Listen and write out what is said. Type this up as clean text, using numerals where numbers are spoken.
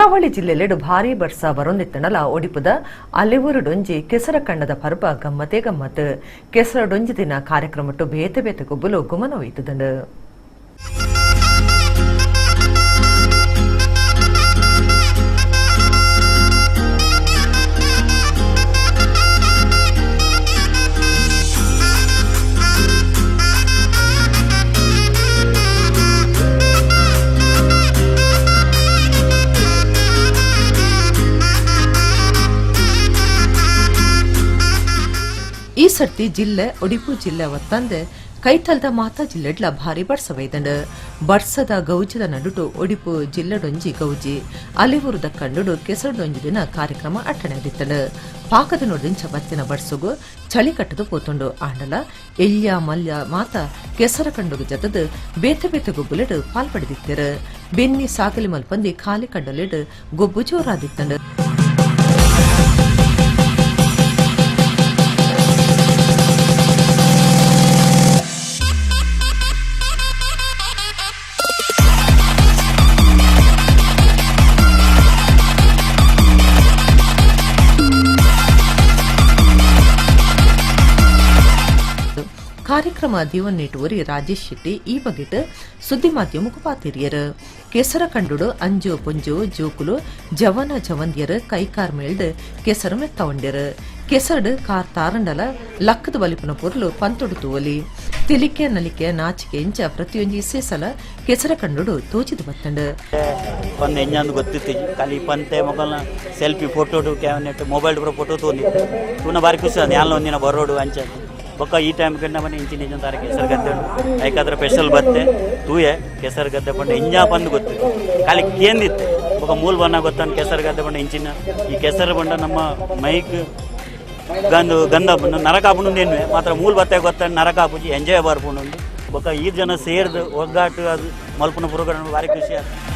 ಕರಾವಳಿ ಜಿಲ್ಲೆಲೆಡು ಭಾರಿ ಬರ್ಸ ಬರೊಂದಿತ್ತಂಡಲ ಒಡಿಪುದ ಅಲೆವೂರುಡೊಂಜಿ ಕೆಸರ ಕಂಡದ ಪರ್ಬ ಗಮ್ಮತೆ ಗಮ್ಮತ್. ಕೆಸರಡೊಂಜಿ ದಿನ ಕಾರ್ಯಕ್ರಮಟ್ಟು ಬೇತೆ ಬೇತೆ ಗೊಬ್ಬಲು ಗುಮನ ಒಯ್ತುದಂಡು. ಈ ಸರ್ತಿ ಜಿಲ್ಲೆ ಒಡಿಪು ಜಿಲ್ಲೆ ಒತ್ತಂದೆ ಕೈತಲ್ದ ಮಾತಾ ಜಿಲ್ಲೆಡ್ಲ ಭಾರಿ ಬರ್ಸ ಬೈದಂಡು. ಬರ್ಸದ ಗೌಜಿದ ನಡುಟು ಒಡಿಪು ಜಿಲ್ಲೆಡೊಂಜಿ ಗೌಜಿ ಅಲಿವೂರುದ ಕಂಡುಡು ಕೆಸರುಡೊಂಜಿ ದಿನ ಕಾರ್ಯಕ್ರಮ ಅಟ್ಟಣೆ ದಿತ್ತಂಡು. ಪಾಕದ ನೋಡಿಂಚ ಬತ್ತಿನ ಬರ್ಸುಗು ಚಳಿ ಕಟ್ಟದು ಪೋತುಂಡು. ಆಂಡಲ ಎಲ್ಯ ಮಲ್ಯ ಮಾತ ಕೆಸರ ಕಂಡುಗು ಜತದು ಬೇತೆ ಬೇತೆ ಗೊಬ್ಬುಲೆಡು ಪಾಲ್ಪಡೆದಿತ್ತೆರು. ಬೆನ್ನಿ ಸಾಗಲಿ ಮಲ್ಪಂದಿ ಖಾಲಿ ಕಂಡಲೆಡು ಗೊಬ್ಬು ಜೋರಾದಿತ್ತಂಡು. ಕಾರ್ಯಕ್ರಮ ದಿವನ್ನಿಟ್ಟುವರಿ ರಾಜೇಶ್ ಶೆಟ್ಟಿ ಈ ಬಗೆಟ್ ಸುದ್ದಿ ಮಾಧ್ಯಮಕ್ಕೂ ಪಾತಿರಿಯರು. ಕೆಸರ ಕಂಡುಡು ಅಂಜು ಪೊಂಜು ಜೋಕುಲು ಜವನ ಜವಂದಿಯರು ಕೈಕಾರ್ ಮೇಲ್ಡ್ ಕೆಸರು ಮೆತ್ತವಂಡ್ಯರು. ಕೆಸರಡು ಕಾರ್ ತಾರಂಡಲ ಲಕ್ಕದ ಬಲಿಪುನ ಪೊರ್ಲು ಪಂತೊಡು ತೂವಲಿ. ತೆಲಿಕೆ ನಲಿಕೆ ನಾಚಿಕೆ ಇಂಚ ಪ್ರತಿಯೊಂಜಿ ಇಸೇಸಲ ಕೆಸರ ಕಂಡುಡು ತೋಚಿದು ಬತ್ತಂಡು. ಪಂದ್ ಎಂಜಾಂದು ಗೊತ್ತಿತ್ತು ಖಾಲಿ ಪಂತೆ ಮೊಕಲ್ನ selfie photo cabinet mobile ಪೂರ ಫೋಟೋ ತೋಂದಿತ್ತು. ತೂನ ಬಾರಿ ಖುಷಿ ಅದು ಯಾನ್ ಒಂದಿನ ಬರೋಡು ಅಂಚ ಬೊಕ್ಕ ಈ ಟೈಮ್ ಕಂಡ ಮನೆ ಇಂಚಿನ ಇಂಚಿನ ತಾರ ಕೆಸರು ಗದ್ದೆ ಐಕಾದ್ರ ಸ್ಪೆಷಲ್ ಬತ್ತೆ ತೂಯೆ ಕೆಸರು ಗದ್ದೆ ಪಂಡ ಇಂಜಾ ಬಂದು ಗೊತ್ತಿತ್ತು ಖಾಲಿ ಕೇಂದಿತ್ತು. ಬೊಕ್ಕ ಮೂಲ ಬಣ್ಣ ಗೊತ್ತಾನ ಕೆಸರು ಗದ್ದೆ ಪಂಡ ಇಂಚಿನ ಈ ಕೆಸರು ಬಂಡ ನಮ್ಮ ಮೈಕ್ ಗಂದು ಗಂಧ ನರಕ ಆಪುಂಡು ಏನ್ವೆ ಮಾತ್ರ ಮೂಲ ಬತ್ತೆ ಗೊತ್ತಾನ ನರಕ ಆಪುಜಿ ಎಂಜಾಯ್ ಬರ್ಪುಂಡು. ಬೊಕ್ಕ ಈ ಜನ ಸೇರ್ದು ಒಗ್ಗಾಟು ಅದು ಮಲ್ಪುನ ಪ್ರೋಗ್ರಾಮ್ ಭಾರಿ ಖುಷಿ ಆಯ್ತು.